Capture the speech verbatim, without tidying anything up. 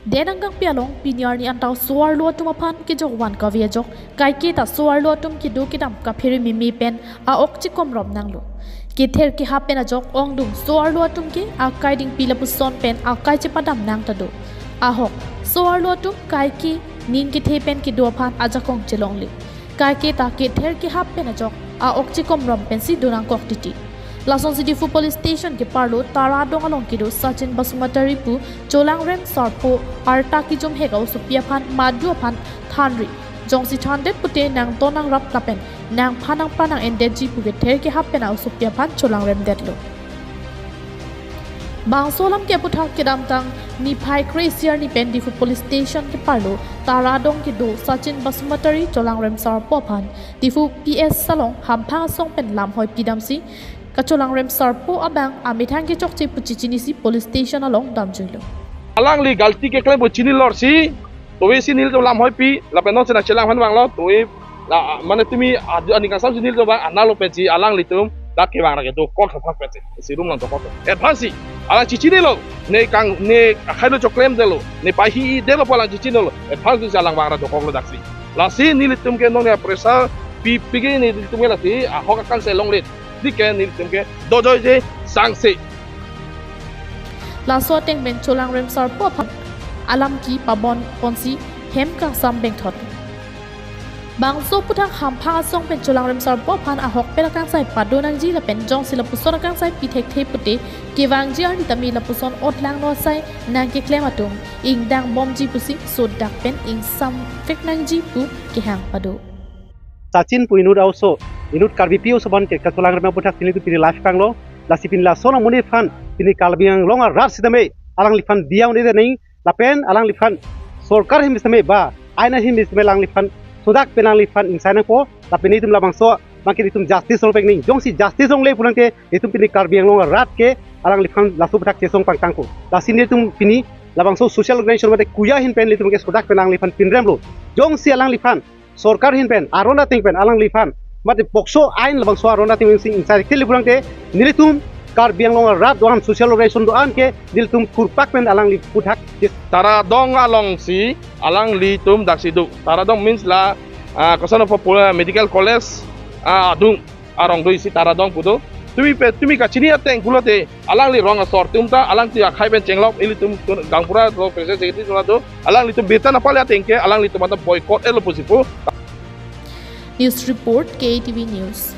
Denang kangpi along pini arni anta so-arlo atum aphan kejok van kave ajok, kaike ta so-arlo atum kedo kedam kaphere meme pen a-ok chikom rom nanglo. Kether kehap pen ajok ongdung so-arlo atum ke akai dingpi lapuson pen akai chepadam nang ta do. Ahok so-arlo atum kaike ning kethe pen kedo aphan ajakong chelongle. Kaike ta kether kehap pen ajok a-ok chikom rom pensi do nangkok titi. Lasonsi Diphu Police Station keparlo Taradong along kedo Sachin Basumatary pu Cholangrem Sarpo arta kejum hek a-osopi aphan madu aphan thanri. Jongsi thandet pute nangdon nangrap lapen nangphan nangpra nang-endetji pu kether kehap pen a-osopi aphan cholangrem detlo. Bangso alam ke aputhak kedamtang niphai kre-isi arni pen Diphu Police Station keparlo Taradong kedo Sachin Basumatary Cholangrem Sarpo aphan Diphu P S along hamphang asong pen lamhoi pidamsi kacholangrem sarpo abang amethang kechokche pu chichinisi police station along damjuilo. Alangli galti keklem pu chinilorsi, tovi si nelitum lamhoi pi, lapen non sena chelang phan vanglo, tovi la, mane tumi adu ani kangsam si nelitum vang, analo pensi alanglitum dak kevang ra kedo kok thapha pensi, si room lang dokok. Advance si, alang chichinilo, ne kang, ne akhai lo choklem detlo, ne paihi detlo pu alang chichinilo, advance si alang vang ra dokoklo daksi. Lasi nelitum ke non ya pressure pi pigi nelitum ke lasi, ahok akang se longle, dike nelitum ke dojoije sangse. Laso ateng pen Cholangrem Sarpo aphan alam ke pabon ponsi hem kangsam bengthot. Bangso aputhak hamphang asong pen Cholangrem Sarpo aphan ahok pen akangsai pado nangji lapen jongsi lapuson akangsai pi thekthe pute kevangji arni tame lapuson otlangno asai nangkeklem atum ingdang bomji pusi sodak pen ingsamvek nangji pu kehang pado. Sachin pu inut a-oso, inut Karbipi oso aphan ke kacholangrem aputhak pini tu pini live kanglo, lasi pini lason amonit aphan, pini Karbi Anglong arat sitame, alangliphan diya un-e de neng, lapen alangliphan sorkar ahin sitame ba, ain ahin sitame alangliphan sodak pen alangliphan ingsai nangpo, lapen itum labangso, makin itum justice long pek neng, jongsi justice longle pulang ke, itum pini Karbi Anglong arat ke, alangliphan laso aputhak chesong pangtangpo. Lasi nelitum pini, labangso social organization mate kuya ahin pen nelitum ke sodak pen alangliphan pinremlo. Jongsi alangliphan, sorkar ahin pen, aron ateng pen, alangliphan, mate POCSO ain labangso aron ateng pen si ingsai kili pulang ke, nelitum Karbi Anglong arat do-an social organization do-an ke, nelitum kurpak pen alangli aputhak. Taradong alongsi, alanglitum daksi do. Taradong means la, ah, koson apo pura medical college, ah, adung arong do isi Taradong pu do. Tumi pe, tumi kachini ateng pulote, alangli rong asor atum ta, alangli akhai pen chenglok, ilitum tun, Gaonbura do, president secretary do, alanglitum birta nangpale ateng ke, alanglitum anta boycott etlo pusi pu. News report, K A T V News.